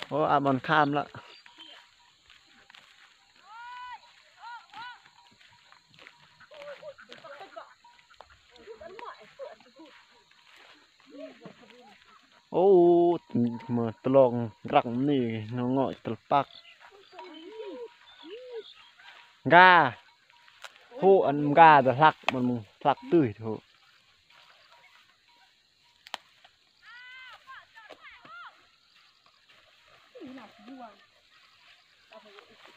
ໂອ້ ອາບອນຂ້າມລະ. ໂອ້ ມາຕະລອງລັກນີ້ ເງາະຕະປັກ ກາ ໂຫ ອັນກາຕະຫຼັກ ມັນຫຼັກຕຸ້ຍໂທ.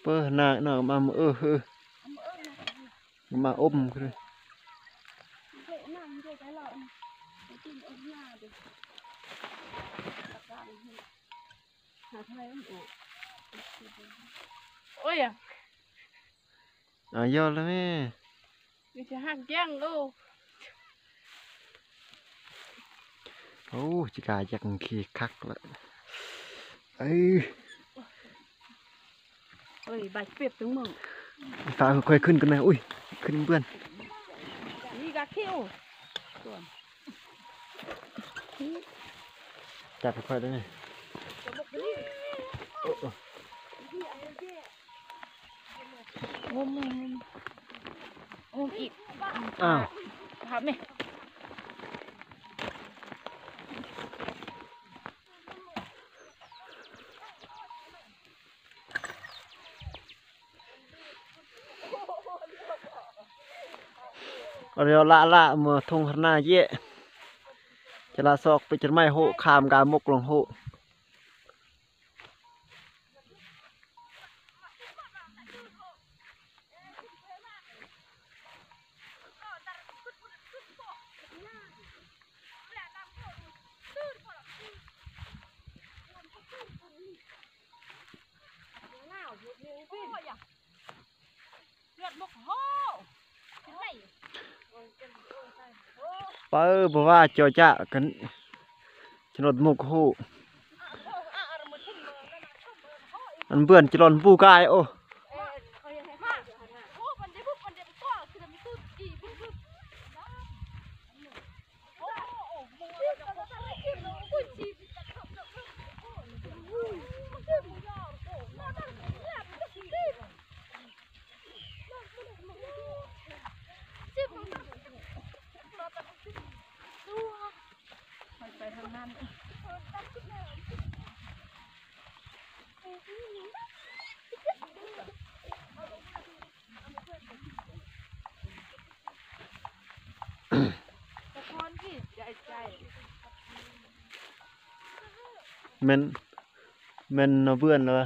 ເປີໜ້າ ໜ້າມາ ເອີ ເອີ ມາອົມຄື. ໂອ້ຍ ອາ ຍໍລະແມ່ ມີແຕ່ຮັກແຍ່ງໂລ. ໂອ້ ຊິກາຈັກຂີ້ຄັກລະ. ເອີ ເອີຍ ບາດເຈັບທັງໝົດ. ຟ້າຄ່ອຍໆຂຶ້ນກັນນະ. ອຸ້ຍ ຂຶ້ນເປື້ອນ. ນີ້ກະຄິວ ຈັບຄ່ອຍໆໄດ້. ງຸ້ມ ງຸ້ມ ງຸ້ມອີກ. ອ້າວ ຫາແມ່. ເອົາລະລະ ເມືອທົ່ງຫັ້ນນາເຢະ ຈະລະຊອກໄປຈະໄມ້ໂຫ ຂ້າມກາມົກລົງໂຫ. ໄປ ບໍ່ວ່າເຈົ້າຈະກັນ ຈະລົດມຸກໂຫ ອັນເບື່ອນຈະລ່ອນປູກາຍ. ໂອ້ ໄປທາງນັ້ນ. ແມ່ນ ແມ່ນເນາະ ເບື່ອນລະ.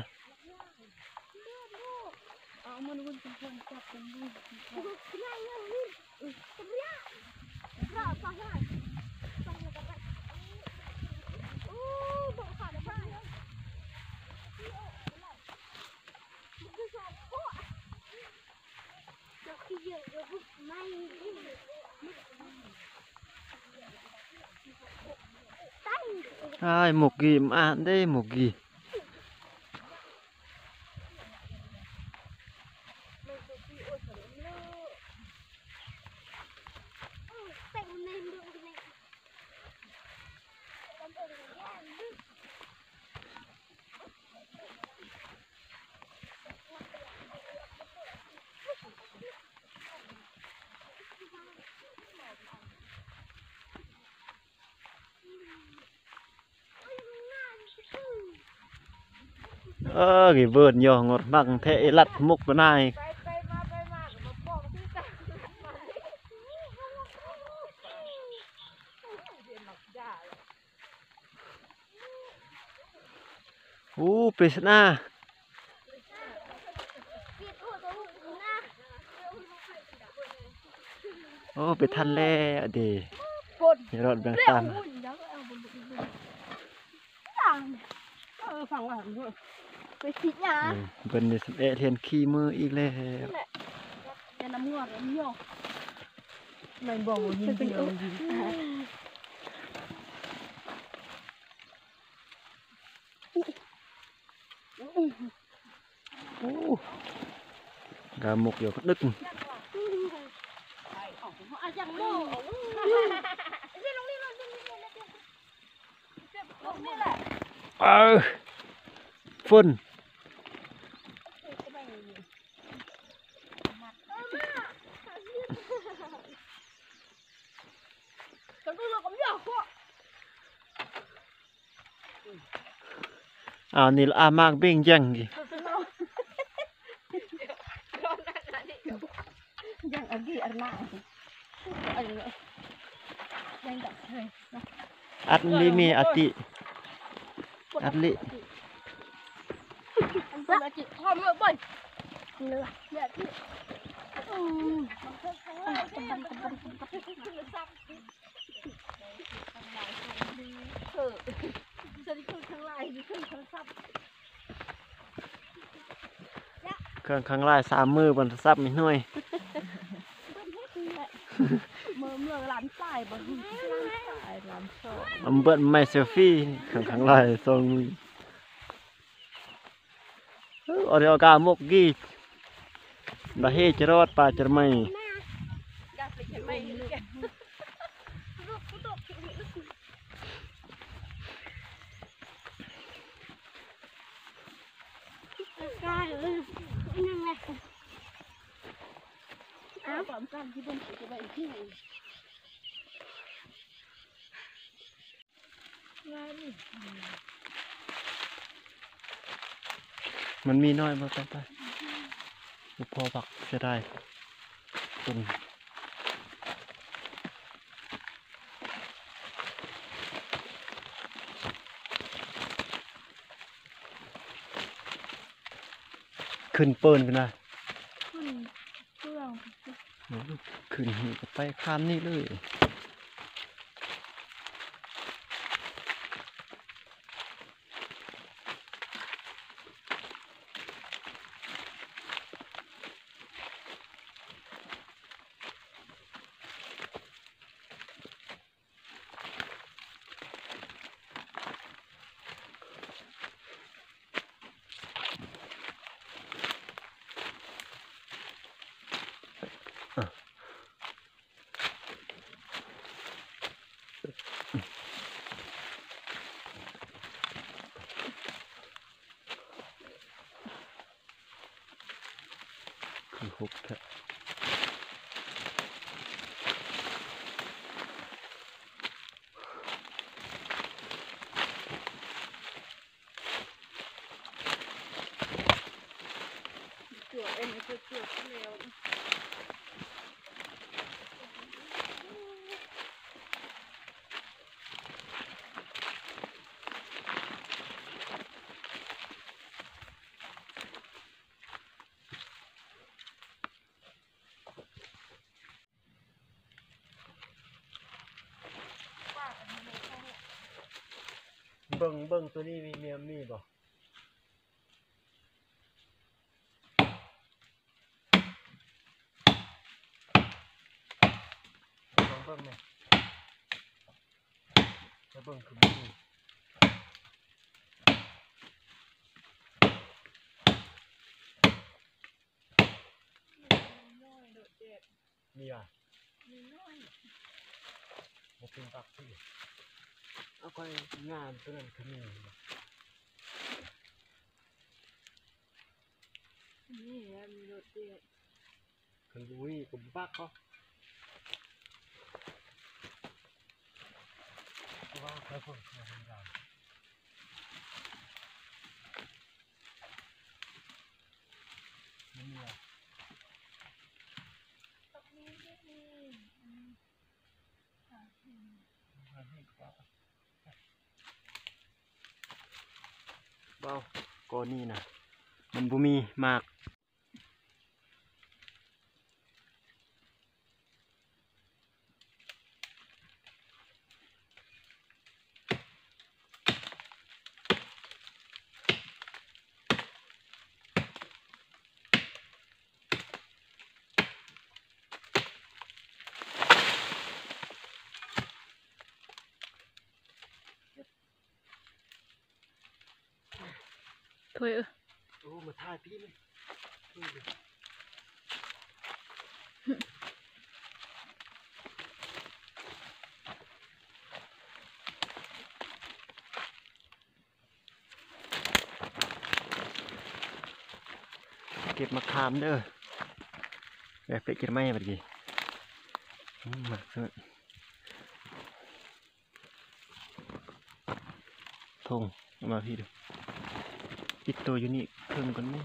ອ້າຍ ໝົກກີ້ ມາເດ້ ໝົກກີ້. ເອີ ເບີນຍໍງອດມັກແທ້ ເອລັດໝົກປານາຍ. ໂອ້ ເປສນາ. ໂອ້ ໄປທັນແລ້ວເດ. ເປັນ ເຮັດຮອດແບງຕາມ. ເອີ ຟັງວ່າ ໄປສີດຢາ. ເອີ ເພິ່ນໄດ້ສຳແອະຮຽນຂີ່ມືອີກແລ້ວ. ແມ່ນບໍ່? ຍິງດີ ໂອ້ ກາໝົກຢູ່ກະດຶກ. ເອີ ຝົນ. ອ້າວ ນີ້ລະ ອາ ມາກເບັງແຢງອີກ. ຍັງອາກີອາລາ ອັດລີເມ ອາຕິ ອັດລີ. ເຄື່ອງຂ້າງຫຼາຍສາມມື້ ບໍ່ທັນສັບມີໜ່ວຍ. ເມື່ອ ເມື່ອລ້ານປາຍບໍ່ ລ້ານປາຍ ລ້ານສອງ ມັນເບິດໄມ້ເຊລຟີ ເຄື່ອງຂ້າງຫຼາຍສອງມື້. ເອີ ອອກກາໝົກກີ້ ດາເຮຈະຣອດ ປາຈະໄມ. ມັນມີນ້ອຍບໍ່? ໄປ ໄປ ບໍ່ພໍຜັກ ເສຍດາຍຕົ້ນ. ຂຶ້ນເປີນຂຶ້ນນະ ຂຶ້ນເບື້ອງ ຂຶ້ນນີ້ກໍໄປຂ້າມນີ້ເລີຍ. ຄືຮົກແທ້. ເບິ່ງ ເບິ່ງໂຕນີ້ມີ ມີ ມີບໍ່? ລອງເບິ່ງແດ່ ຈະເບິ່ງຄືມີ. ມີຫວາ? ມີນ້ອຍ ບໍ່ເປັນປັກຕິ. ເອົາ ຂ້ອຍງາມໂຕນັ້ນຄືມີ. ນີ້ແຫຼະ ມີໂດດເດດ. ຄັນບໍ່ມີກໍບໍ່ປັກເນາະ. ວ່າໄປພຸ້ນ ເວົ້າ ກໍນີ້ນະ ມັນບໍ່ມີໝາກ. ຖ້ວຍເອີ. ໂອ້ ມາຖ່າຍພີ້ແມ່. ເ ກັບໝາກຂາມເດີ. ແບກໄປເກັບໄມ້ບັດນີ້. ອືມ ໝາກເສີດ. ທົງ ເອົາມາພີ້ດູ. ປິດໂຕຢູ່ນີ້ເຄິ່ງກ່ອນແມ່.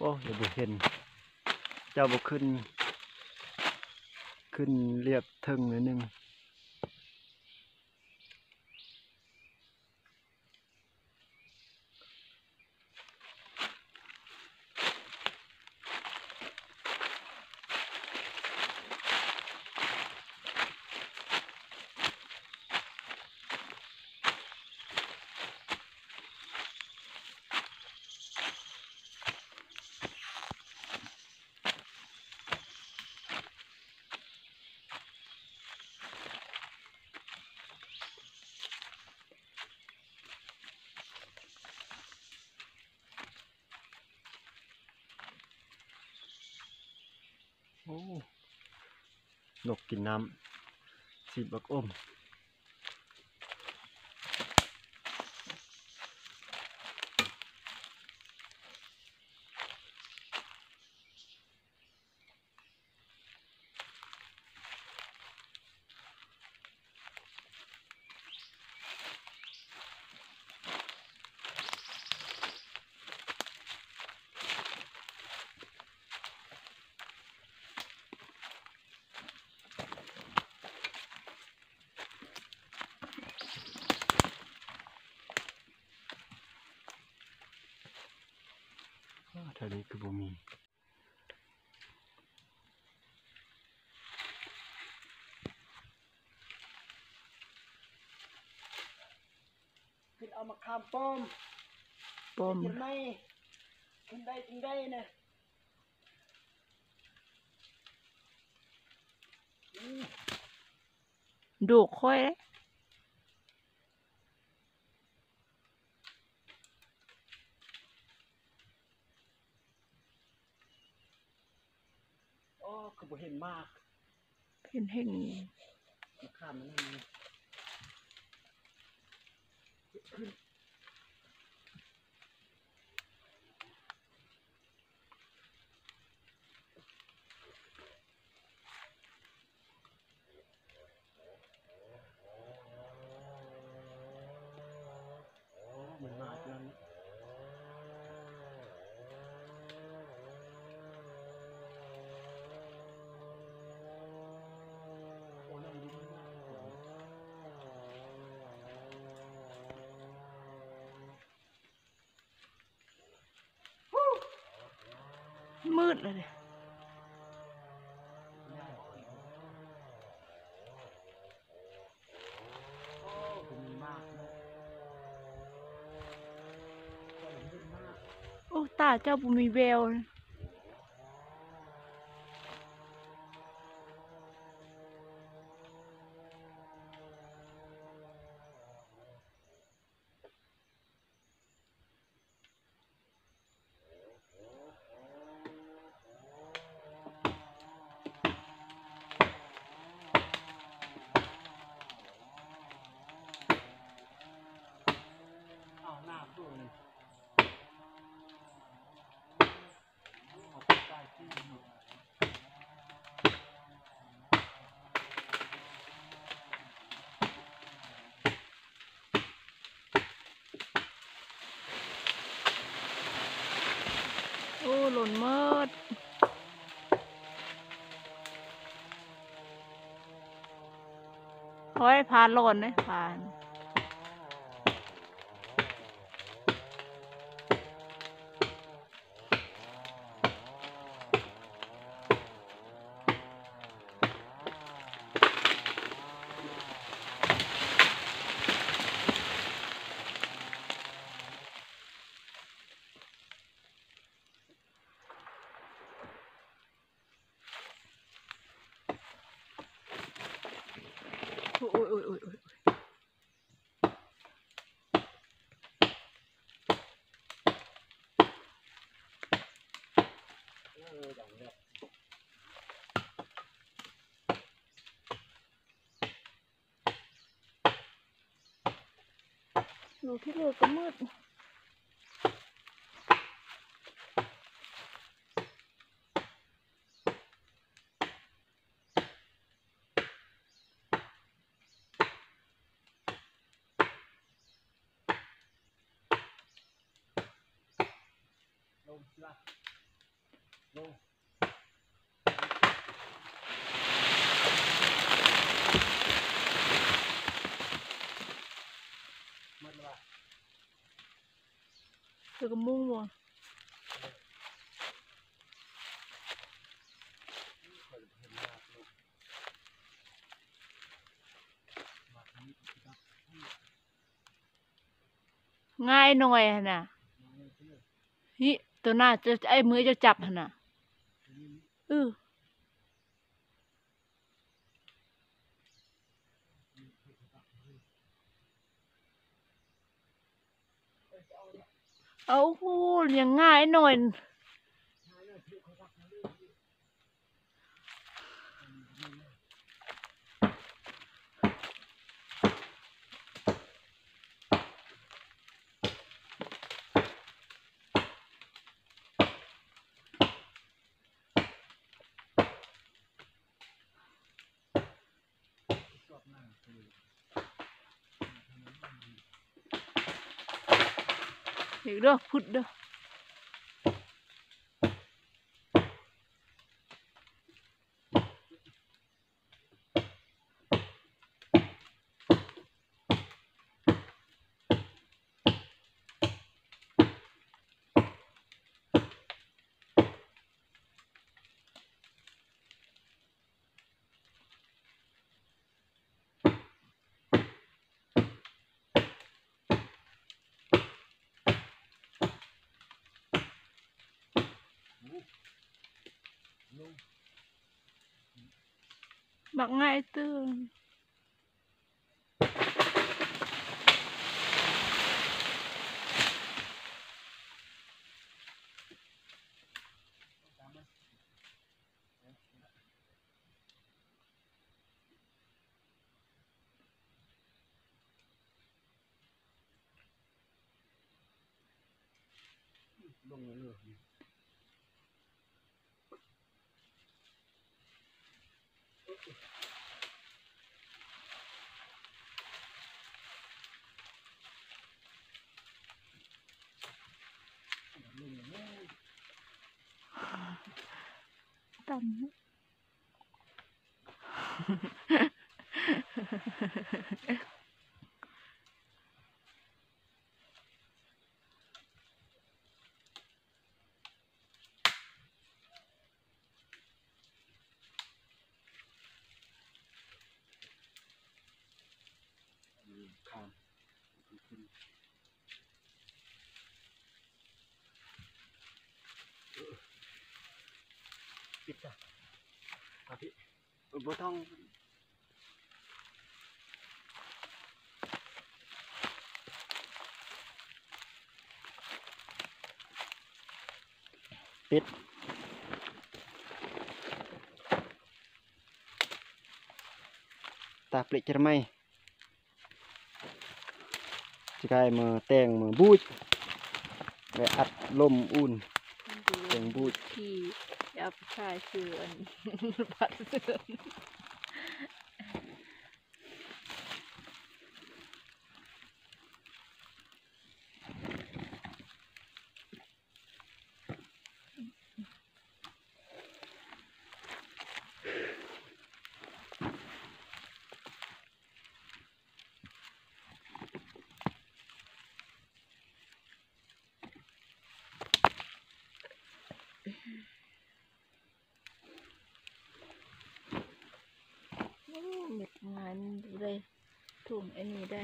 ໂອ້ ດຽວບໍ່ເຫັນ ເຈົ້າບໍ່ຂຶ້ນ ຂຶ້ນລຽບເທິງໜ້ອຍໜຶ່ງ. ໂອ້ ນົກກິນນ້ຳ ສີດບັກອົມ. ອ້າ ແຖວນີ້ຄືບໍ່ມີ. ຂຶ້ນເອົາໝາກຂາມປ້ອມ ປ້ອມ ໄປກິນໃໝ່ ຂຶ້ນໄດ້ຈຶ່ງໄດ້ນະ. ອືມ ດຸຂ້ອຍເດ້. ອໍ ຄືບໍ່ເຫັນໝາກ ເຫັນແຮ່ງ ມາຂ້າມມັນນັ້ນ. ມືດແລ້ວເດ້. ໂອ້ ຕາເຈົ້າບໍ່ມີແວວ. ໂອ້ຍ ພາຫຼອນເດ້ ພາ. ໂອ້ຍ ໂອ້ຍ ໂອ້ຍ ໂອ້ຍ ໂອ້ຍ. ຢູ່ທີ່ເລີກກໍມືດ. ລົງເຊືອກ ລົງ ໝົດແລ້ວຫວາ? ເອີ ກະມຸງບໍ່? ງ່າຍໜ້ອຍຫັ້ນນະ. ຫິ ໂຕໜ້າ ເຈົ້າ ເອີ ມືເຈົ້າຈັບຫັ້ນນະ. ເອີ ເອົາ ໂອ້ໂຫ ຍັງງ່າຍໜ້ອຍ. ເດີ ພຸດເດີ. ບັກງ່າຍຕື່ມ. ລົງເລີຍ. ຕຳ. ປິດຊະ ເອົາທີ່ ບໍ່ຕ້ອງ ປິດ ຕາປລິກຈະໄມ ຈະກາຍມາແຕ່ງມາບູດ ແລະ ອັດລົມອຸ່ນ ແຕ່ງບູດ ທີ່ເອົາໄປຂາຍຊື່ອັນ ບັດເຊີນ. ເ ຖົມອັນນີ້ໄດ້.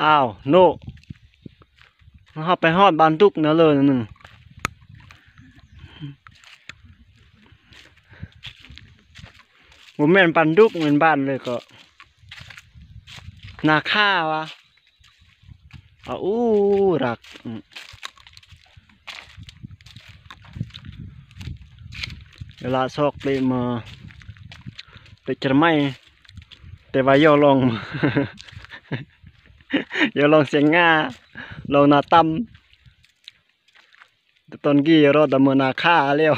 ອ້າວ ໂນ ເຮົາໄປຮອດບ້ານດຸກແນວເລີໜຶ່ງ ບໍ່ແມ່ນບ້ານດຸກ ແມ່ນບ້ານເລີຍເກາະ ນາຄາວະ. ອາ ອູ ລັກ ອືມ ເວລາຊອກເປະມາ ເປະຈະໄມ ແຕ່ວ່າຢ່ອລອງ ຢ່ອລອງສຽງງາ ລອງໜ້າຕ່ຳ. ຕອນກີ້ລອດຕາເມືອນາຄາແລ້ວ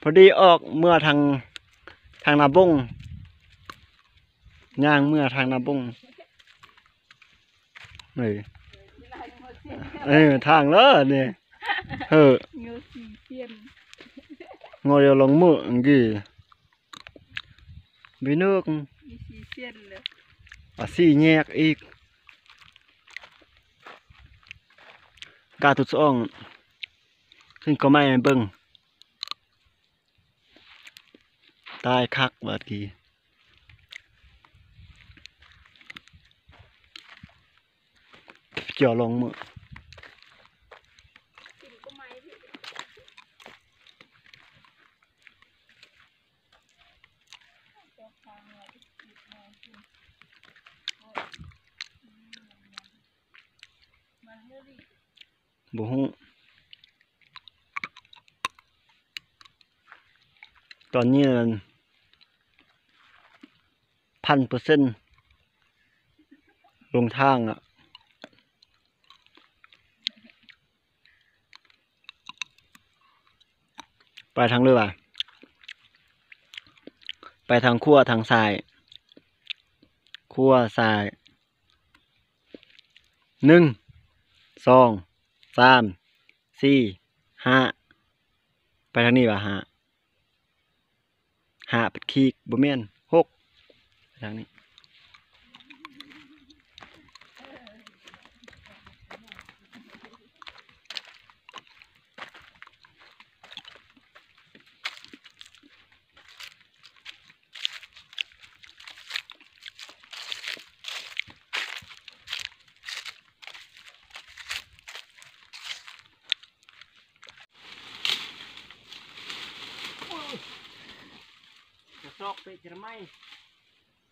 ພໍດີອອກເມືອທາງ ທາງນາບົງ ຍ່າງເມືອທາງນາບົງ ເອີ ເອີ ທາງເລີນີ້ ເຮີ ງໍສີ່ເສັ້ນ ງໍດຽວລອງມື້ກີ້. ບີນຶກ ມີສີ່ເສັ້ນເລີຍ ອາ ສີ່ແຍກອີກ ກາທຸດສອງ ຂຶ້ນກໍໄມ້ໃຫ້ເບິ່ງ ຕາຍຄັກບາດກີ້ ເຈົ້າລອງມື້. ບໍ່ຮູ້ ຕອນນີ້ຫັ້ນ ພັນເປີເຊັນ ລົງທາງອະ. ໄປທາງເລີຫວາ? ໄປທາງຂວາທາງຊ້າຍ? ຂວາຊ້າຍ ໜຶ່ງ ສອງ ສາມ ສີ່ ຫ້າ ໄປທາງນີ້ຫວາ? ຫ້າ ຫ້າເປັນຂີກ ບໍ່ແມ່ນ ຫົກ ທາງນີ້. ຈະຊອກເປຈະໄມ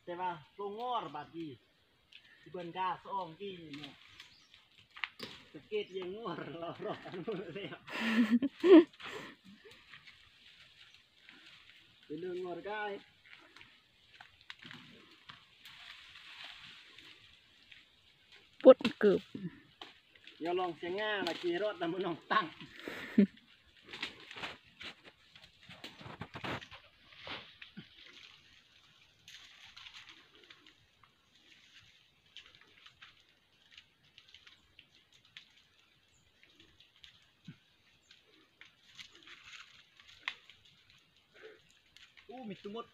ແຕ່ວ່າໂຕງອດບາດນີ້ ເບິ່ງກາສອງກີ້ນີ້ ສະເກັດຍັງງອດ ລອດ ລອດ ອັນໝົດແລ້ວ ເປັນເລື່ອງງອດກາຍ. ປົດເກີບ ຢ່າລອງສຽງງາລະ ຂີ່ລົດນຳນ້ອງຕັ້ງ. ໂອ້ ມີຕົວໝົດ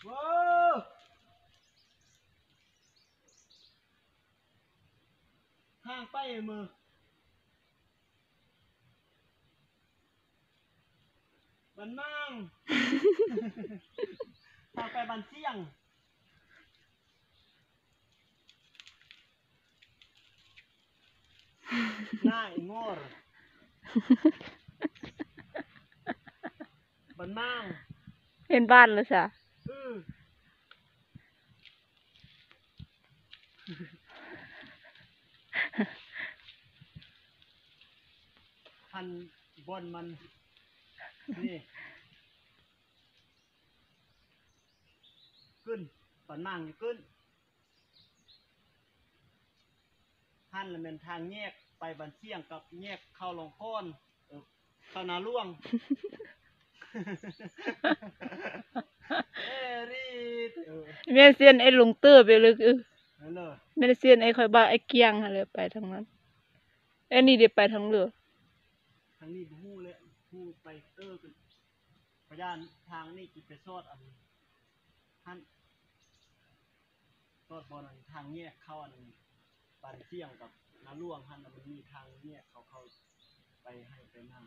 ວ້າວ ທາງໄປເມີ ບ້ານນາງ ທາງໄປບ້ານຊຽງ. ນາຍງອດ ບ້ານນາງ ເຫັນບ້ານແລ້ວຊະ ອື ຄັນ ບ່ອນມັນນີ້ ຂຶ້ນ ປານໝາງຢູ່ຂຶ້ນ ຫັ້ນລະແມ່ນທາງແຍກໄປບ້ານຊຽງກັບແຍກເຂົ້າຫຼອງກ່ອນ ເອີ ເຂົ້ານາຫຼວງ ເອີ ແມ່ນຊຽນໄອ້ຫຼົງເຕີໄປເລີຍ ເອີ ແມ່ນຊຽນໄອ້ຂ້ອຍວ່າໄອ້ກ້ຽງຫັ້ນແຫຼະ ໄປທາງນັ້ນ ອັນນີ້ເດ ໄປທາງເລີ ທາງນີ້ບໍ່ຮູ້ແຫຼະ ຮູ້ໄປເຕີກັນ ພະຍານທາງນີ້ຊິໄປຊອດອັນຫັ້ນ ຊອດບ່ອນອັນທາງແຍກເຂົ້າອັນບ້ານຊຽງກັບນາຫຼວງຫັ້ນນະ ມັນມີທາງແຍກເຂົ້າ ເຂົ້າໄປໄຮ່ໄປນາ.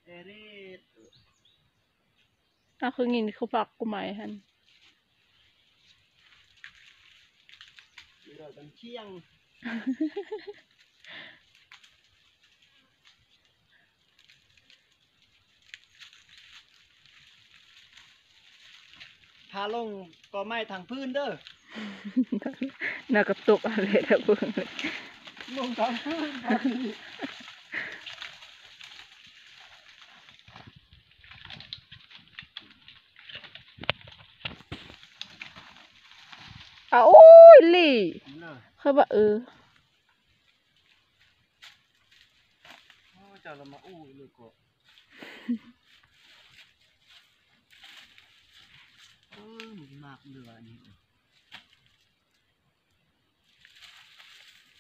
ເອລິດ ເອົາ ຄືຍິນຄືຜັກກູໄມ້ຫັ້ນ ດອກບັນຊຽງ. ພາລົງກໍໄມ້ທາງພື້ນເດີ ນາກະຕົກຫັ້ນແຫຼະ ເດີເບິ່ງ ລົງທາງພື້ນ ອາ ໂອ້ຍ ລີ ເອີ ເຂົາວ່າ ເອີ ໂອ້ ເຈົ້າລະມາອູ້ເລີຍກໍ ເອີ ມັນມາກເຫຼືອອັນນີ້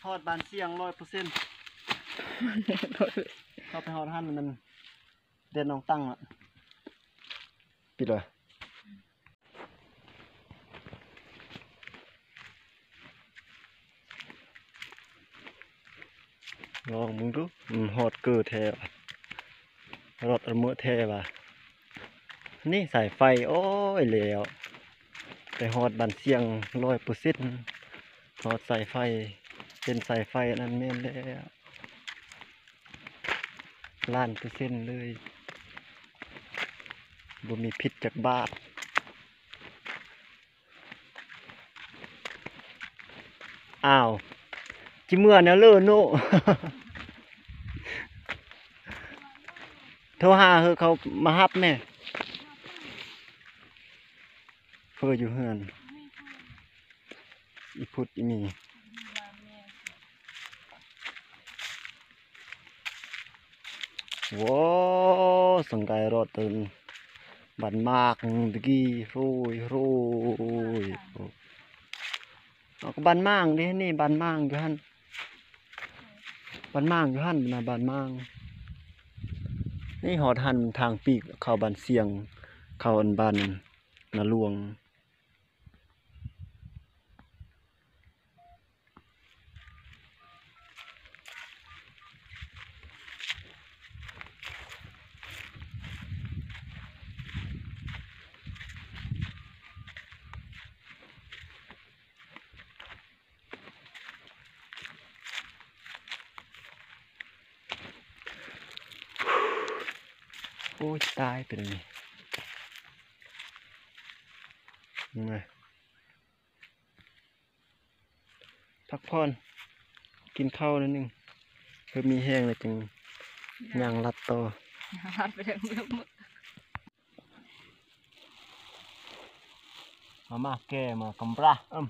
ຮອດບ້ານຊຽງຮ້ອຍເປີເຊັນ ເຂົ້າໄປຮອດຫັ້ນມັນແດນໜອງຕັງລະ ປິດລະ. ລອງເບິ່ງດູ ມັນຮອດເກີແທ້ ຮອດອະເມີແທ້ວ່າ ນີ້ສາຍໄຟ ໂອ້ຍ ແລ້ວ ໄປຮອດບ້ານຊຽງຮ້ອຍເປີເຊັນ ຮອດສາຍໄຟ ເສັ້ນສາຍໄຟອັນນັ້ນແມ່ນແລ້ວ ລ້ານເປີເຊັນເລີຍ ບໍ່ມີຜິດຈັກບາດ. ອ້າວ ຊິເມືອແນວເລີໂນ ໂທຫາເຮີເຂົາມາຮັບແດ່ ເຟີຢູ່ເຮືອນ ອີພຸດອີມີ. ໂອ້ ສັງກາຍຮອດເຖິງບ້ານໝາກຕະກີ້ ໂຮຍ ໂຮຍ ເອົາ ກໍບ້ານໝາງເດ ນີ້ບ້ານໝາງຢູ່ຫັ້ນ ບ້ານໝາງຢູ່ຫັ້ນນະ ບ້ານໝາງ ນີ້ຮອດຫັ້ນທາງປີກເຂົ້າບ້ານຊຽງ ເຂົ້າອັນບ້ານນາຫຼວງ. ໂອ້ຍ ຕາຍ ເປັນຫຍັງນີ້ ມາ ພັກຜ່ອນ ກິນເຂົ້າໜ້ອຍໜຶ່ງ ເພື່ອມີແຮງແລ້ວຈຶ່ງຍ່າງລັດຕໍ່ ຍ່າງລັດໄປເຖິງມື້ ມາ ມາແກ່ມາກຳປາ ເອີ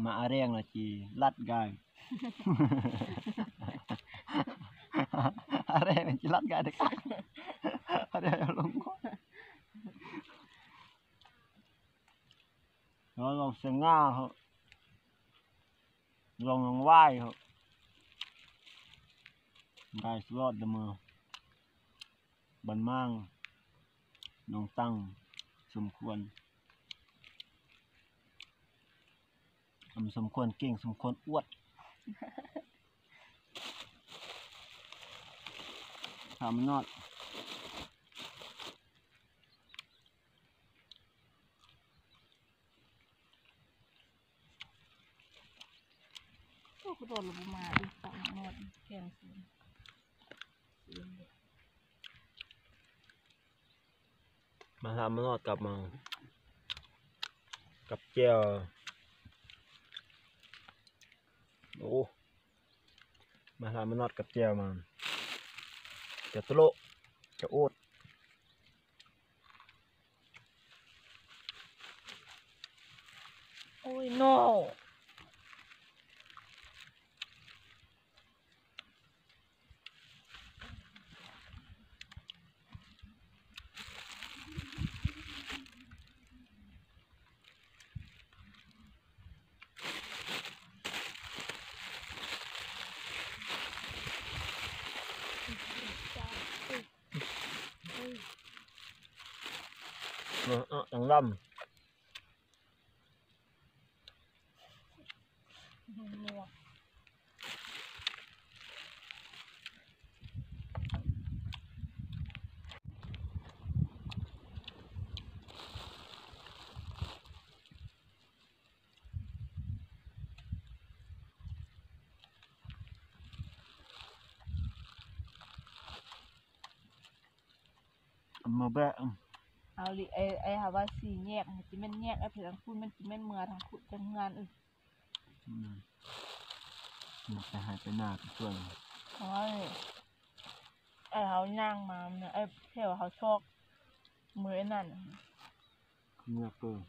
ມາອາແຮງລະຈີລັດກາຍ ອາແຮງລະຈີລັດກາຍເດີ ອາແຮງລົງ ລອງ ລອງສະຫງ່າເຮົາ ລອງ ລອງໄຫວ້ເຮົາ ໄດ້ສະຫຼອດເດີມື້ ບ້ານໝາງ ໜອງຕັງ ສົມຄວນ ອຳ ສົມຄວນເກັ່ງ ສົມຄວນອວດ ຖາມມັນນອດ ໂອ້ ກະໂດດລົງມາອີກ ຕາມມັນນອດ ແກງຊືນ. ມາ ຖ້າມານອດກັບມາ ກັບແຈ່ວ. ໂອ້ ມາລາມານອດກັບແຈ່ວມາ ຈະໂຕະ ຈະໂອດ. ໂອ້ຍ ໂນ. ເນາະ ເນາະ ຈັ່ງລຳ. ເອົາມາແບະ ເອົາລິ ໄອ້ ໄອ້ຫາວ່າສີ່ແຍກ ມັນຊິແມ່ນແຍກ ໄອ້ເພິ່ນທາງພຸ້ນ ມັນຊິແມ່ນເມືອທາງພຸ້ນ ທາງເຮືອນ. ອືມ ອືມ ມັນໄປໄຮ່ໄປນາໄປສວນ. ໂອ້ຍ ໄອ້ເຮົາຍ່າງມານະ ໄອ້ແຖວເຮົາຊອກມື້ນັ້ນ ເງືອກເກີນ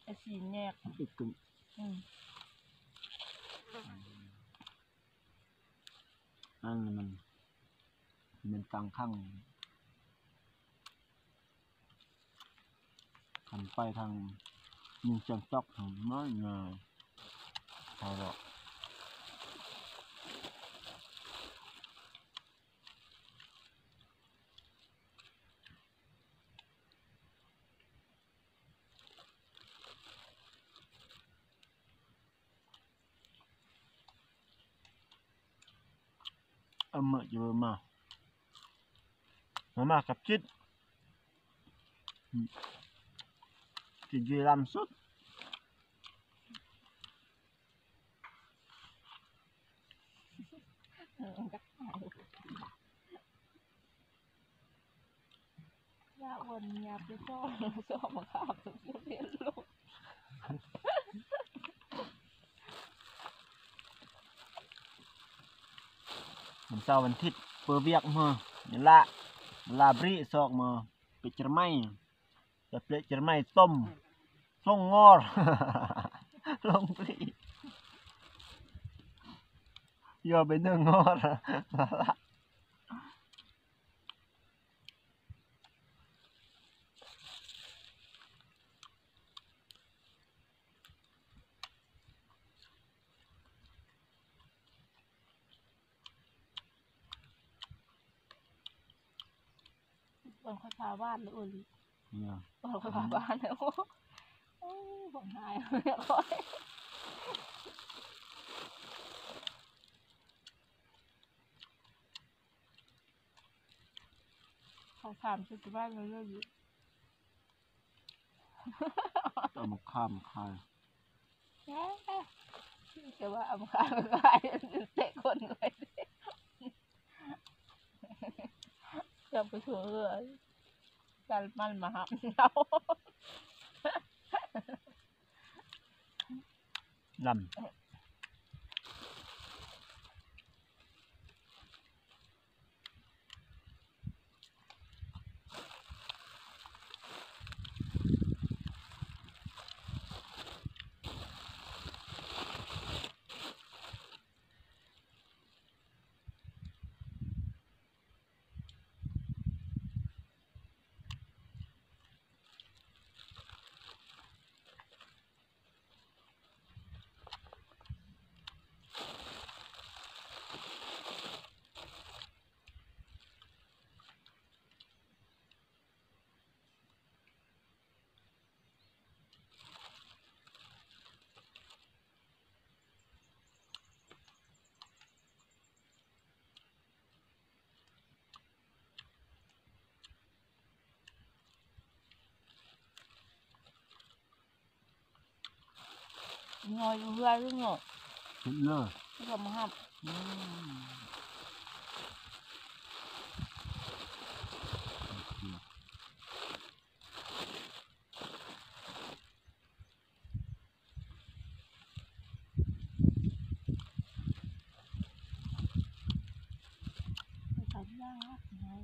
ໄອ້ສີ່ແຍກ ອືມ ອັນນັ້ນມັນ ມັນກາງຄັງ ຄັນໄປທາງຍິງຈຽງຈອກ ທາງນ້ອຍງາ ໄປແລ້ວ. ອາມະ ເຈີມາ ມາ ມາກັບຈິດ ອືມ ຈິດຢູ່ລຳສຸດ. ລະວັນຍາໄປຊອກ ຊອກມາຂາມ ເຫັນລົງ ວັນເສົາວັນອາທິດ ເປີວຽກເໝີ ນີ້ລະ ລາບຣິ ຊອກເໝີ ເປັດຈະໄມ ແຕ່ເປະຈະໄມຕົ້ມ ສົ່ງງອດ ລົງປຣີ ຍໍໄປເນີງງອດ. ຕອນຂ້ອຍພາບ້ານເລີຍ ໂອລິ ເນາະ ຕອນຂ້ອຍພາບ້ານເລີຍ ໂອ້ ໂອ້ ເບິ່ງຫາຍຂ້ອຍ ເຂົາຖາມຊື່ບ້ານເລີຍ ເອົາມາຂາມຂາຍ ແຕ່ວ່າເອົາມາຂາມຂາຍ ເຕະຄົນໄວ້ ຢ່າໄປເທື່ອ ຈັນມັນມາຮັບເຮົາ ລຳ. ງອຍຢູ່ເຮືອນເນາະ ເຫັນເລີຍ ເຂົາມາຮັບ ອືມ.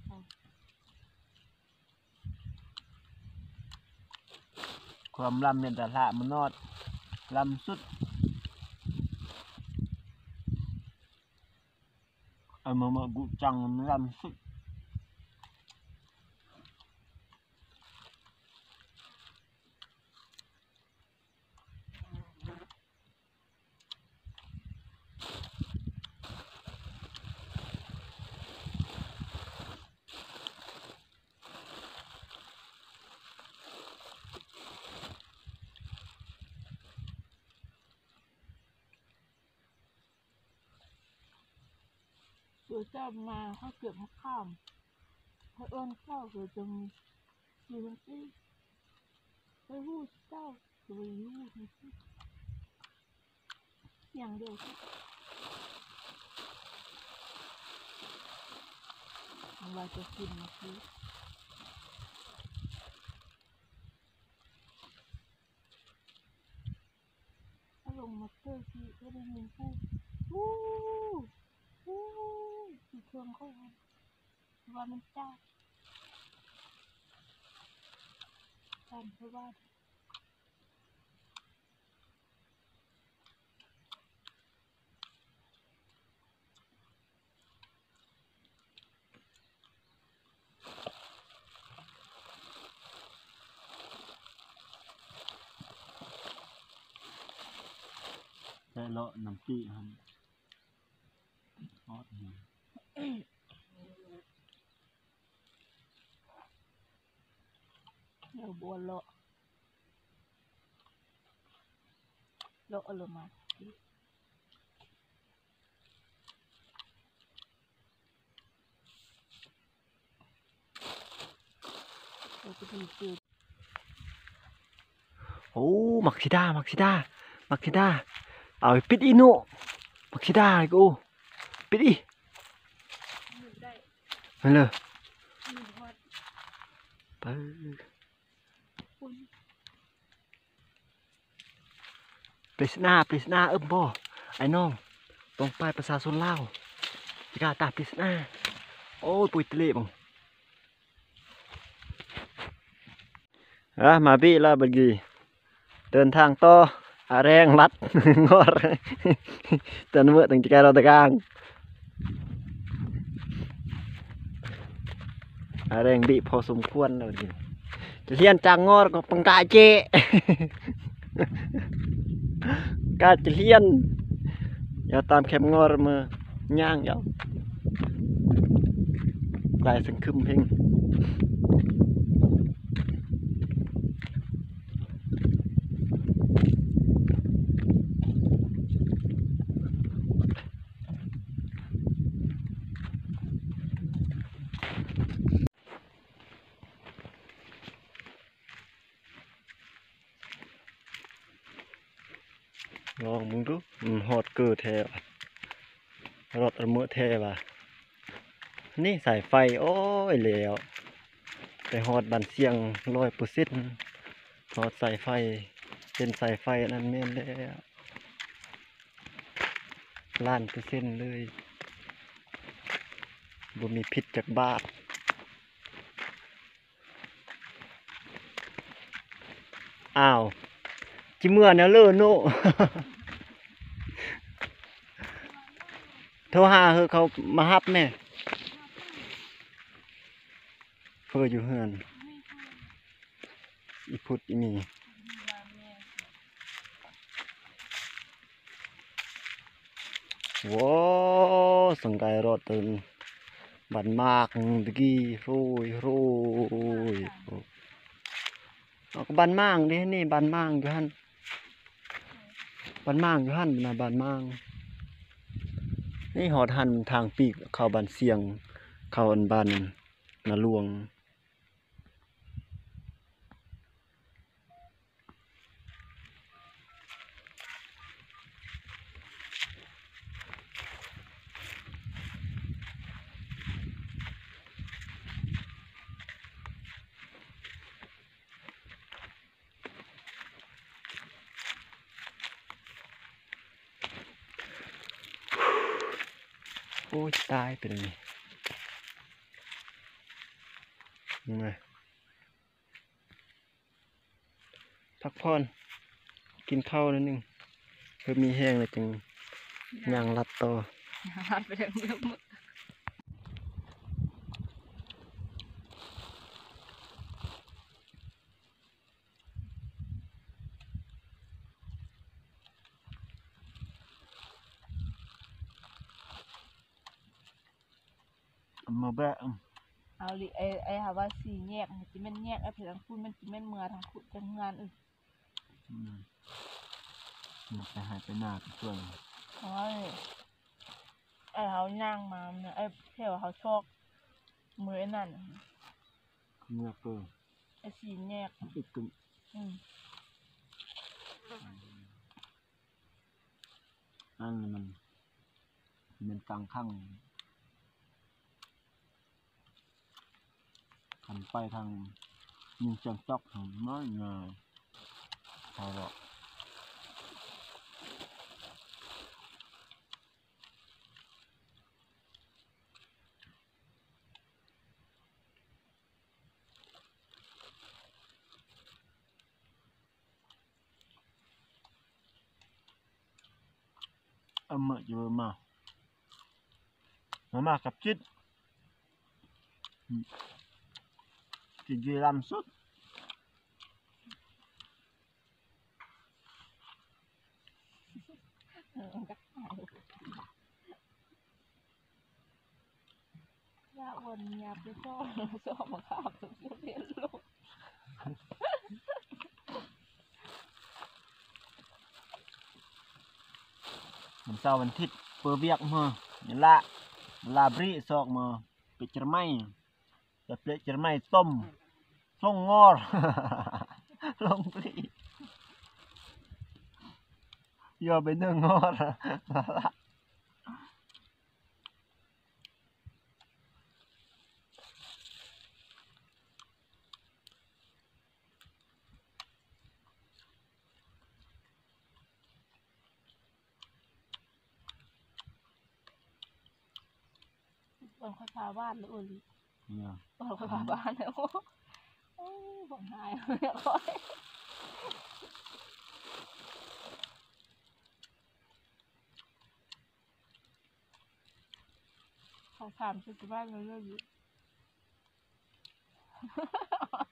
ຄວາມລຳເປັນຕາຖາມະນອດ ລຳສຸດ ເອົາມາມາກຸຈັງ ລຳສຸດ. ເສືອເຈົ້າມາ ເຂົາເກັບມະຂາມ ເຂົາເອີ້ນເຂົາ ເສືອຈຶ່ງຢູ່ຈັ່ງຊີ້ ໄປຮູ້ເຈົ້າ ຄືໄປຮູ້ຈັ່ງຊີ້ ສຽງດຽວກັນ ມັນວ່າຈະກິນມາຄື ເອົາລົງມາເຕີທີ່ ກໍໄດ້ຍິນຜູ້ ວູ ວູ ຢູ່ເທິງຂ້ອຍຫັ້ນ ວ່າມັນຈາກ ຕາມເຂົາວ່າ. ແຕ່ເລາະນ້ຳປີ້ຫັ້ນ ຮອດ ເອົາບົວເລາະ ເລາະເອົາລົງມາ. ໂອ້ ໝາກສີດາ ໝາກສີດາ ໝາກສີດາ ເອົາ ປິດອີ່ໜູ ໝາກສີດາ ໂອ້ ປິດອີ່ ແມ່ນເລີຍ ໄປ. ປລິສນາ ປລິສນາ ເອີ້ມບໍ່ ອ້າຍນ້ອງ ປ້ອງປາຍປະຊາຊົນລາວ ຊິກາຕາປລິສນາ ໂອ້ຍ ປຸຍຕະເລບັງ ອາ ມາບີລະບັດນີ້ ເດີນທາງຕໍ່ ອາແຣງລັດງອດ ຈະເມີດຕັ້ງແຕ່ກາຍລອດຕະກາງ. ອາແຮງບີພໍສົມຄວນແລ້ວນີ້ ຈະລຽນຈາກງໍກໍປັງກາເຈ ກາຈະລຽນ ຢ່າຕາມແຄມງໍເມີ ຍ່າງເຈົ້າ ຫຼາຍສັງຄຶມເພງ. ລອງເບິ່ງດູ ມັນຮອດເກີແທ້ ຮອດລະເມີແທ້ວ່າ ນີ້ສາຍໄຟ ໂອ້ຍ ແລ້ວ ໄປຮອດບ້ານຊຽງ ຮ້ອຍເປີເຊັນ ຮອດສາຍໄຟ ເສັ້ນສາຍໄຟອັນນັ້ນແມ່ນແລ້ວ ລ້ານເປີເຊັນເລີຍ ບໍ່ມີຜິດຈັກບາດ. ອ້າວ ຊິເມືອແນວເລີໂນ ໂທຫາເຮີເຂົາມາຮັບແດ່ ເຟີຢູ່ເຮືອນ ອີພຸດອີມີ. ໂອ້ ສັງກາຍຮອດເຖິງບ້ານໝາກຕະກີ້ ໂຮຍ ໂຮຍ ເອົາ ກໍບ້ານໝາກເດ້ ນີ້ບ້ານໝາກຢູ່ຫັ້ນ ບ້ານໝາກຢູ່ຫັ້ນນະ ບ້ານໝາກ ນີ້ຮອດຫັ້ນ ທາງປີກເຂົ້າບ້ານຊຽງ ເຂົ້າອັນບ້ານນາຫຼວງ. ໂອ້ຍ ຕາຍ ເປັນຫຍັງນີ້. ມາ ພັກຜ່ອນ ກິນເຂົ້າໜ້ອຍໜຶ່ງ ເພື່ອມີແຮງແລ້ວຈຶ່ງຍ່າງລັດຕໍ່. ມາແບະ ເອົາລິ ໄອ້ ໄອ້ຫາວ່າສີ່ແຍກ ມັນຊິແມ່ນແຍກໄອ້ໄປທາງພຸ້ນ ມັນຊິແມ່ນເມືອທາງພຸ້ນ ທາງເຮືອນ. ອືມ ມັນໄປໄຮ່ໄປນາໄປສວນ. ໂອ້ຍ ໄອ້ເຮົາຍ່າງມາ ໄອ້ແຖວເຮົາຊອກ ມື້ນັ້ນ ເມືອເກີ ໄອ້ສີ່ແຍກ ອືມ ອັນນັ້ນມັນ ມັນກາງຄັງ ຄັນໄປທາງຍິງຈຽງຈອກ ທາງນ້ອຍງາ ເທົ່າເລາະ. ອາມະ ເຈີມາ ມາ ມາກັບຈິດ ຈິດຢູ່ລຳສຸດ. ຢ່າອ່ອນເມຍໄປຊອກ ຊອກມາຂາມ ເປັນໂລກ. ວັນເສົາວັນອາທິດ ເປີວຽກມາ ນີ້ລະ ລາບຣີຊອກມາ ເປຈະໄມ ແຕ່ເປຈະໄມຕົ້ມ ສົ່ງງອດ ລົງປຣີ ຍໍໄປເນີງອດ. ຕອນຂ້ອຍພາບ້ານເລີຍ ໂອລິ ເນາະ ຕອນຂ້ອຍພາບ້ານເລີຍ ໂອ້ ໂອ້ ຮ້ອງໄຫ້ຂ້ອຍ. ເຂົາຖາມຊື່ບ້ານເລີຍ ເ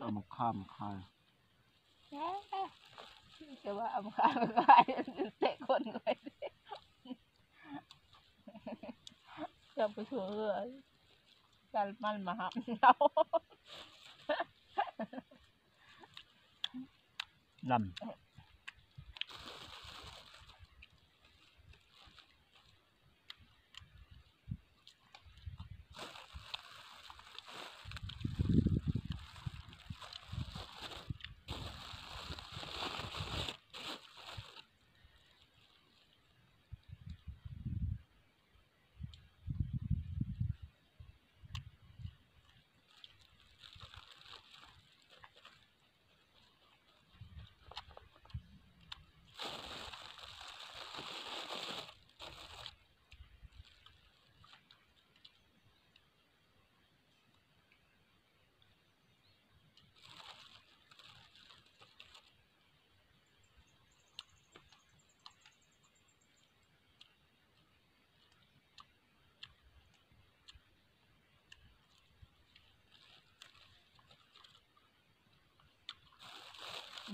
ອົາມາຂ້າມຂາຍ ຈະວ່າເອົາມາຂ້າມຂາຍ ເຕະຄົນໄວ້ ຈະໄປຊ່ວຍເອີ ກັນມັນມາຮັບເຮົາ ລຳ.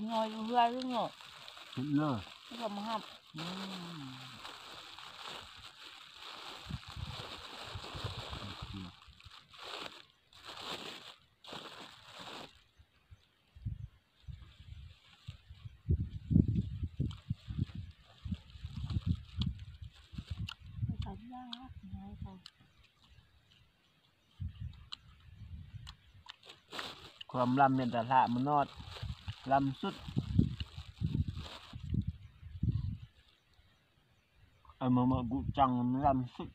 ງອຍຢູ່ເຮືອນເນາະ ເຫັນເລີຍ ເຂົາມາຮັບ ອືມ. ຄວາມລຳແມ່ນຕະຫຼະມະນອດ ລຳສຸດ ອາມະມະກຸຈັງ ລຳສຸດ.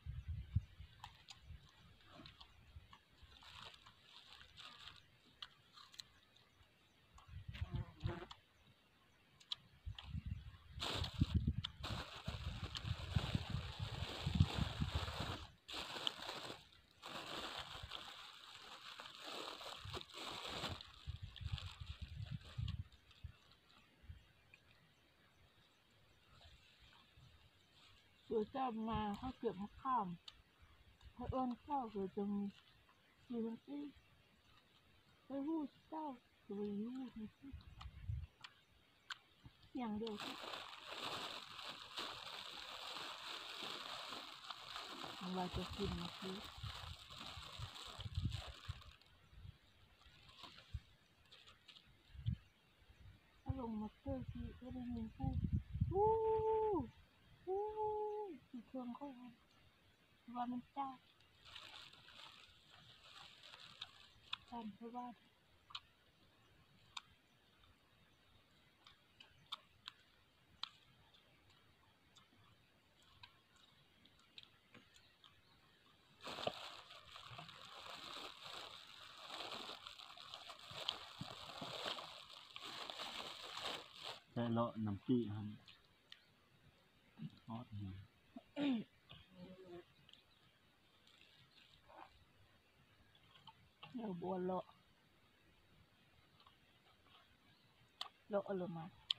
ເ ເຈົ້າມາເຂົາເກັບມະຂາມ ເຂົາເອີ້ນເຂົາ ເຂົາຈະມີຢູ່ຫັ້ນຕິ ໄປຮູ້ເຈົ້າ ໄປຮູ້ຢ່າງດຽວ ມັນວ່າຈະກິນມາຄື ເອົາລົງມາເກີດທີ່ ກໍໄດ້ຍິນຜູ້ ຮູ້ ຮູ້ ທີ່ເຄື່ອງຂອງ ວ່າມັນຈາກ ຕາມຊາວບ້ານ ແລະ ເລາະນ້ຳປີຫັ້ນ ຮອດຫຍັງ ແລ້ວບົວເລາະ ເລາະເອົາລົງມາ ເ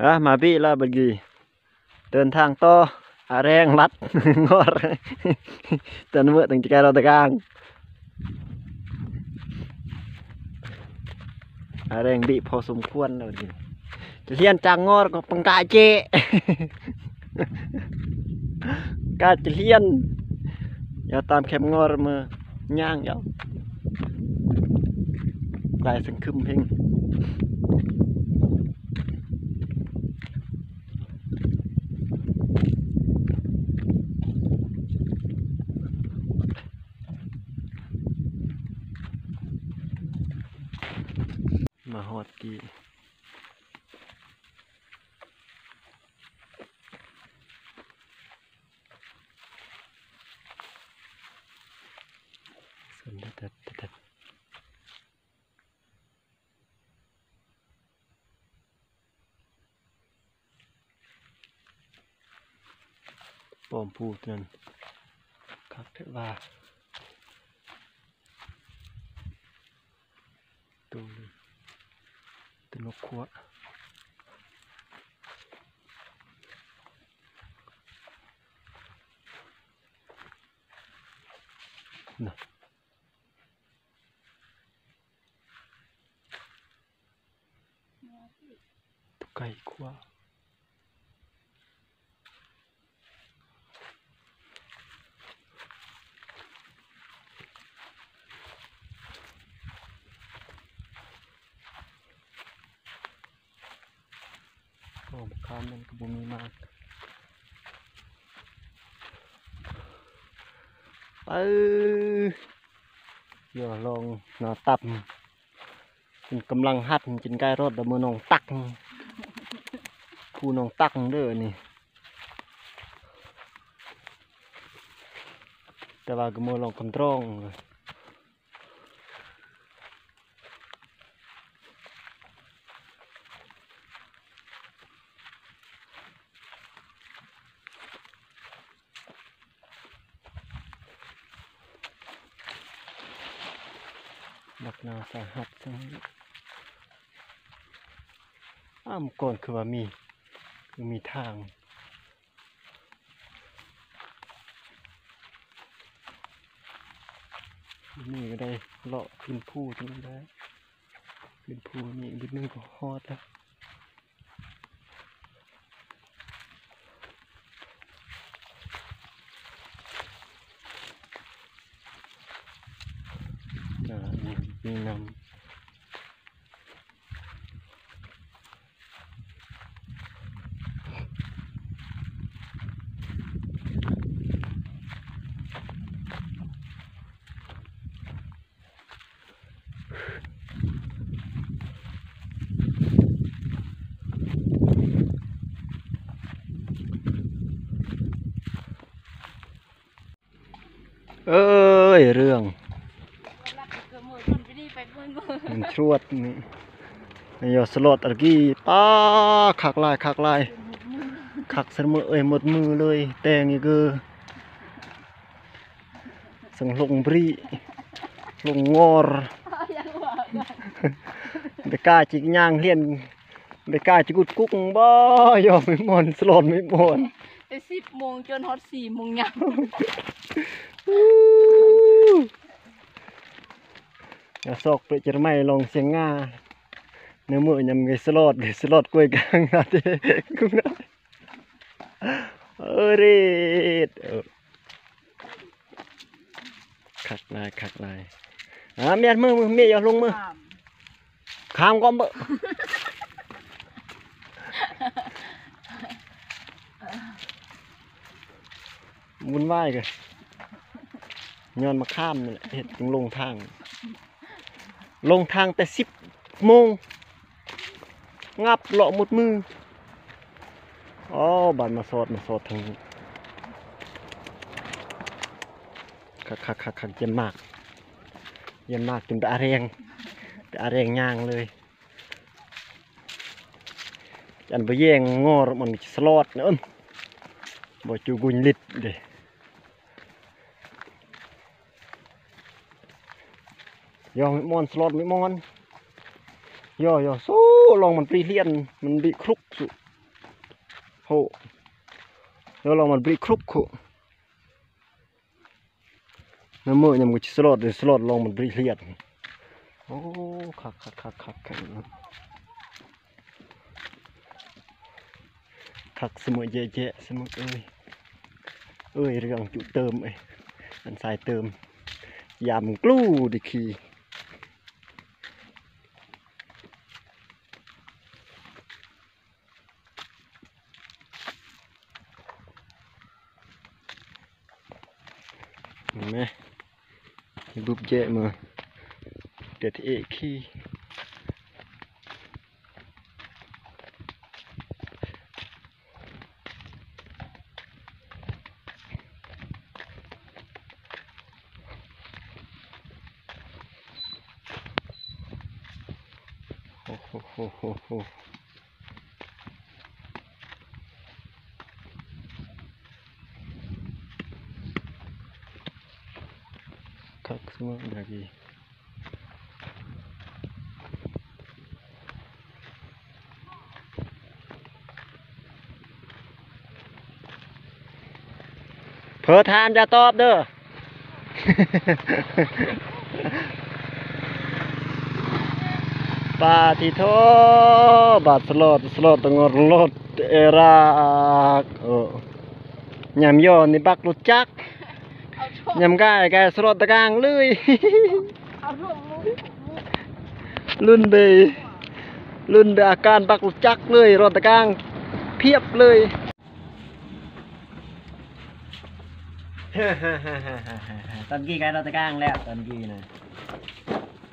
ອີ ມາບີລະບັດນີ້ ເດີນທາງຕໍ່ ອາແຮງລັດງອດ ແຕ່ເມື່ອຕັ້ງແຕ່ແກ່ລາວຕະກາງ ອາແຮງບີພໍສົມຄວນແລ້ວນີ້ ຈະລຽນຈາກງອດກໍປັງກາເຈ ກາຈະລຽນ ຢ່າຕາມແຄມງອດເມືອ ຍ່າງເຈົ້າ ຫຼາຍສັງຄຶມເພງ ມາຮອດທີ່ ປ້ອມພູຕົວນັ້ນ ຄັກແທ້ວ່າ ໂຕ ໂຕນົກຂົວ ນະ. ໄກ່ຂວາ ໂອ້ ບັກຂາມມັນກໍບໍ່ມີໝາກ ເອີ ຢ່າລອງໜ້າຕັບ ເພິ່ນກຳລັງຫັດ ກິນໄກ່ລົດ ດຳເມືອໜອງຕັກ ພູໜອງຕັກເດີນີ້ ແຕ່ວ່າກໍເມືອລອງກຳດອງ ໜັກໜາສາຫັດຊັ້ນ ອ້າ ເມື່ອກ່ອນຄືວ່າມີ ຄືມີທາງ ນີ້ກໍໄດ້ເລາະຂຶ້ນພູຕົງນັ້ນໄດ້ ຂຶ້ນພູນີ້ອີກນິດໜຶ່ງກໍຮອດແລ້ວ. ອ່າ ນີ້ມີນ້ຳ. ເອີຍ ເລື່ອງ ມັນຊວດນີ້ ຍາສະຫຼອດອາກີ ປ້າ ຄັກຫຼາຍ ຄັກຫຼາຍ ຄັກສະເໝີເອີຍ ໝົດມືເລີຍ ແຕ່ງອີກເກີ ສັງລົງບຣີ. ລົງງອຣ ບໍ່ກ້າຈິກຍ່າງລຽນ ບໍ່ກ້າຈິກຸດກຸກບໍ່ ຢອມໄມ່ມ່ອນ ສະຫຼອດໄມ່ມ່ອນ ແຕ່ສິບໂມງຈົນຮອດສີ່ໂມງຍາມ. ຍາຊອກເປະເຈີໄມ້ລອງຊຽງງາ ເນີເມີຍາມໄກສະຫຼອດ ສະຫຼອດກ້ວຍກາງນາເດ ເອີເຣດ ເອີ ຄັກຫຼາຍ ຄັກຫຼາຍ. ອ່າ ເມຍ ເມືອ ເມຍ ຢ່າລົງມື ຂ້າມ ຂ້າມກ່ອນເບິ່ງ ວຸ່ນວາຍກະຍ້ອນມາຂ້າມນີ້ແຫຼະ ເຮັດຈຶ່ງຫຼົງທາງ ຫຼົງທາງແຕ່ສິບໂມງ ງັບເລາະໝົດມື້. ອໍ ບາດມາຊອດ ມາຊອດທາງນີ້ ຄັກໆໆໆ ຢ້ານໝາກ ຢ້ານໝາກຈົນໄປອາແຮງ ໄປອາແຮງຍ່າງເລີຍ. ອັນບໍ່ແຍງງໍມັນສະຫຼອດນະ ເອີ ບໍ່ຈູກຸນລິດເດ. ຍໍໄມ່ມ່ອນ ສະຫຼອດໄມ່ມ່ອນ ຍໍ ຍໍ ໂຊ ລອງມັນປຣີລຽນ ມັນບຣີຄລຸກສຸ ໂຫ ຍໍ ລອງມັນບຣີຄລຸກໂຫ ນຳເມີຍາມກະຊິສະຫຼອດ ສະຫຼອດລອງມັນບຣີລຽນ. ໂອ້ ຄັກໆໆໆ ຄັກສະເໝີແຈະໆ ສະເໝີເອີຍ ເອີຍ ເລື່ອງຈຸເຕີມເອີຍ ອັນສາຍເຕີມ ຍາມກລູດີຄີ. ເຫັນໄໝ ບຸບແຈະມາ ແຕ່ທີ່ເອຄີ ໂອ້ໂຫ ຄັກສະເໝີດາດີ. ເພີຖາມຢ່າຕອບເດີ. ປາທິໂທ ບາດສະຫຼອດ ສະຫຼອດຕະງອດ ສະຫຼອດເອຣາກ ໂອ້ ຍາມຍໍນີ້ບັກລົດຈັກ ຍາມກາຍ ກາຍສະຫຼອດຕະກາງເລີຍ ລຸ້ນເດ ລຸ້ນເດ ອາການບັກລົດຈັກເລີຍ ສະຫຼອດຕະກາງພຽບເລີຍ. ຕອນກີ້ກາຍສະຫຼອດຕະກາງແລ້ວ ຕອນກີ້ນະ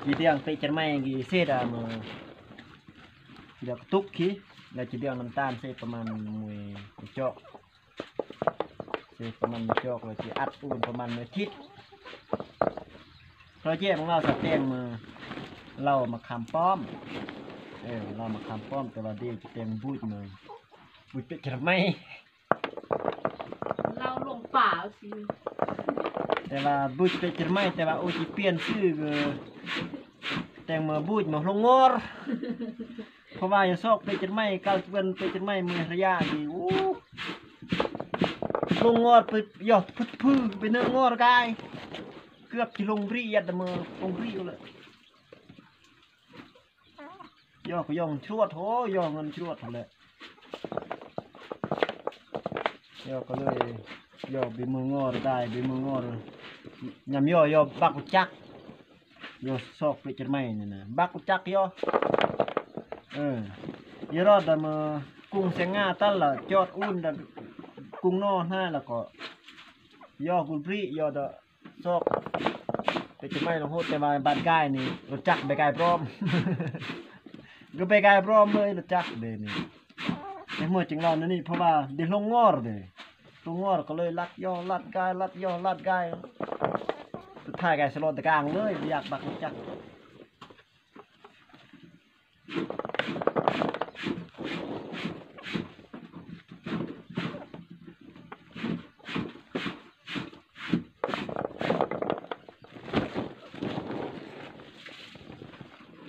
ຈີດຽງເຕະຈັນໄມ້ກີ້ເສດອາມາ ດຽວກະຕຸກຄີ ແລ້ວຈີດຽງນ້ຳຕານເສດປະມານມວຍກະຈອກ ເສດປະມານມວຍຈອກ ແລ້ວຈີອັດອູນປະມານມວຍທິດ ເຮົາແຈກຂອງລາວສະແຕງມາ ເຫຼົ້າມະຂາມປ້ອມ ເອີ ເຫຼົ້າມະຂາມປ້ອມ ແຕ່ວ່າເດຈະແຕງບູດມາ ບູດເປະຈັນໄມ້ ເລົ່າລົງປ່າຊິ ແຕ່ວ່າບຸດເປັດເຈັດໄມ້ ແຕ່ວ່າໂອຊິປ່ຽນຊື່ຄືແຕງເມືອບຸດມາລົງງອຣ ເພາະວ່າຢາຊອກເປັດເຈັດໄມ້ ກາລະເປັນເປັດເຈັດໄມ້ເມືອໄທຢາດີ ໂອ້ ລົງງອຣໄປ ຢອກພຶດພືໄປເນີງອຣກາຍ ເກືອບຊິລົງບຣີຍັດເມືອລົງບຣີເລີຍ. ຍໍກໍຍໍຊວດ ໂຫ ຍໍເງິນຊວດຫັ້ນແຫຼະ ຍໍກໍເລີຍຍໍບີມືງໍໄດ້ ບີມືງໍ ຍາມຍໍ ຍໍບັກຈັກ ຍໍຊອກເປັດຈັນໄມ້ນີ້ນະ ບັກຈັກຍໍ ເອີ ຍາລອດດະເມີກຸງແສງງາຕັນລະ ຈອດອຸ່ນດະກຸງນໍນາ ແລ້ວກໍຍໍກຸນບຣີ ຍໍດະ ຊອກ ເປັນຈັກໄມ້ລອງໂຫດ ແຕ່ວ່າບາດກາຍນີ້ ລົດຈັກໄປກາຍພ້ອມ ກໍໄປກາຍພ້ອມເລີຍ ລົດຈັກເດນີ້ ແຕ່ເມື່ອຈຶ່ງລອນນີ້ ເພາະວ່າໄດ້ລົງງອດເດ ລົງງອດກໍເລີຍລັດຍໍລັດກາຍ ລັດຍໍລັດກາຍ ສຸດທ້າຍກາຍສະຫຼອດຕະກາງເລີຍ ບໍ່ຢາກບັກລົດຈັກ.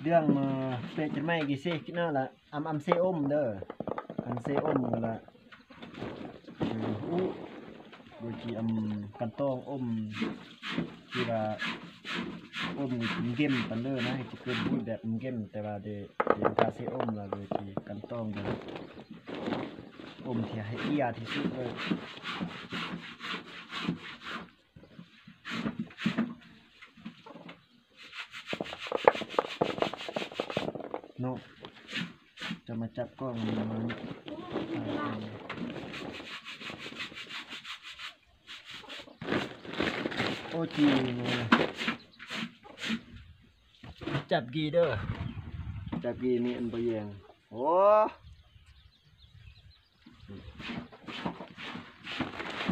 ເລື່ອງເມາະເປະຈັນໄມ້ກີເຊກິນເອົາລະ ອຳ ອຳເຊອົມເດີ ອຳເຊອົມລະ ເອີ ອູ້ ໂດຍທີ່ອຳກັນຕອງອົມ ທີ່ວ່າອົມເກັມປັນເດີນະ ໃຫ້ຈະເກີດບູດແບບເກັມ ແຕ່ວ່າເດ ເດກາເຊອົມລະ ໂດຍທີ່ກັນຕອງເດີ ອົມທີ່ໃຫ້ເອຍທີ່ສຸດເລີຍ. ເນາະ ຈະມາຈັບກ້ອງນີ້ ໂອ້ຈີ ຈັບກີເດີ ຈັບກີນີ້ອັນບໍ່ແຍງ ໂອ້.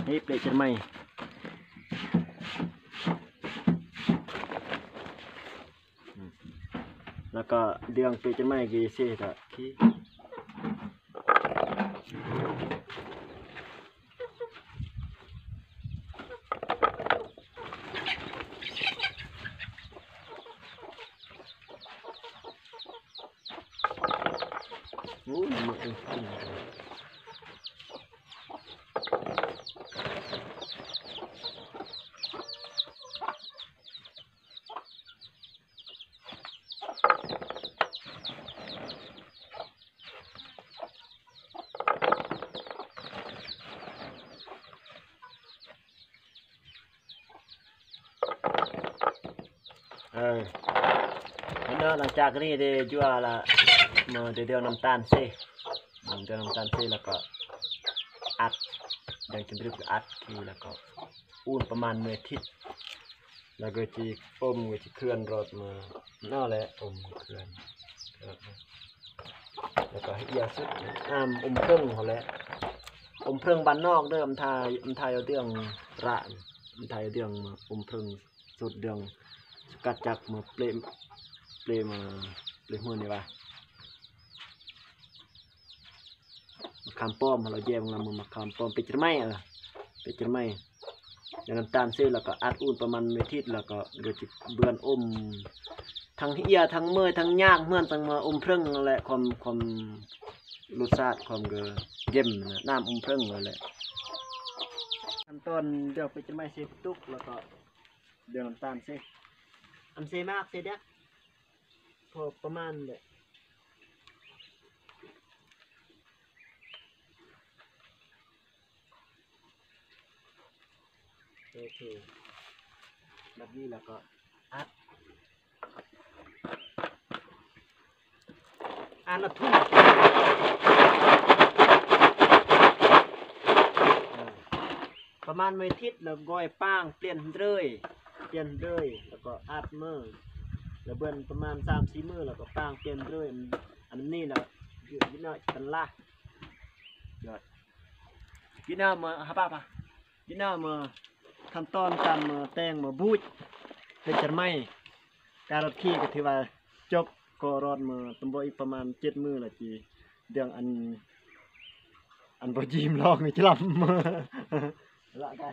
ເຮັດເປະຈັນໄມ້ ແລ້ວກໍເລື່ອງເປະຈັນໄມ້ກີເຊກະ ໂອ້ຍ ເອີ ເນາະ ຫຼັງຈາກນີ້ເດ ຈົວລະ ເນາະ ເດ ດຽວນ້ຳຕານເຊ ເດ ດຽວນ້ຳຕານເຊ ແລ້ວກໍອັດ ດຽວຈະບຶດອັດ ແລ້ວກໍອຸ່ນປະມານມື້ອາທິດ ແລ້ວກໍຊິອົມ ກໍຊິເຄື່ອນລົດມາ ເນາະ ແລະ ອົມເຄື່ອນ ແລ້ວກໍເຮັດຢາສຸດ ອຳອົມເພິ່ງຫັ້ນແຫຼະ ອົມເພິ່ງບ້ານນອກເດີ ອຳໄທ ອຳໄທເອົາເລື່ອງລະ ອຳໄທເອົາເລື່ອງອົມເພິ່ງ ສູດເລື່ອງສະກັດຈາກມາເປະ ເປະມາ ເປະເມືອນີ້ວ່າ ມະຂາມປ້ອມ ເຮົາລະແຍງລະ ມະຂາມປ້ອມ ເປັດຈະໄມ້ ເອີ ເປັດຈະໄມ້ ແລ້ວນ້ຳຕານເຊ ແລ້ວກໍອັດອຸ່ນປະມານເວທີ ແລ້ວກໍໂດຍຈະເບືອນອົມ ທັງເອຍ ທັງເມີຍ ທັງຍາກເໝືອນ ທັງມາອົມເພິ່ງນັ້ນແຫຼະ ຄວາມ ຄວາມລົດຊາດ ຄວາມກະເຢັນນະ ນ້ຳອົມເພິ່ງນັ້ນແຫຼະ ຂັ້ນຕອນດຽວເປັດຈະໄມ້ເຊຕຸກ ແລ້ວກໍ ດຽວນ້ຳຕານເຊ ອັນເຊມາກເຊເດ ພໍປະມານແຫຼະ ໂອເຄ ແບບນີ້ແລ້ວກໍອັດ ອັນລະທຸ່ມ ເອີ ປະມານເວທີແລ້ວກໍປາງປ່ຽນເລີຍ ປ່ຽນເລີຍ ແລ້ວກໍອັດເມືອ ແລ້ວເບືອນປະມານສາມສີ່ມື້ ແລ້ວກໍປາງປ່ຽນເລີຍ ອັນນີ້ແລ້ວ ກິນເອົາ ກິນເອົາລະ ຍອດ ກິນເອົາມາ ຫາປາປາ ກິນເອົາມາ ຂັ້ນຕອນການມາແຕ່ງມາບູດ ເປັນຈັນໄມ້ ການລົດຂີ່ກໍຖືວ່າຈົບ ກໍລອດມາຕຳບໍ່ອີກປະມານເຈັດມື້ລະຈີ ເລື່ອງອັນ ອັນບໍ່ຈີມລອງນີ້ຈະລຳ ລະກະ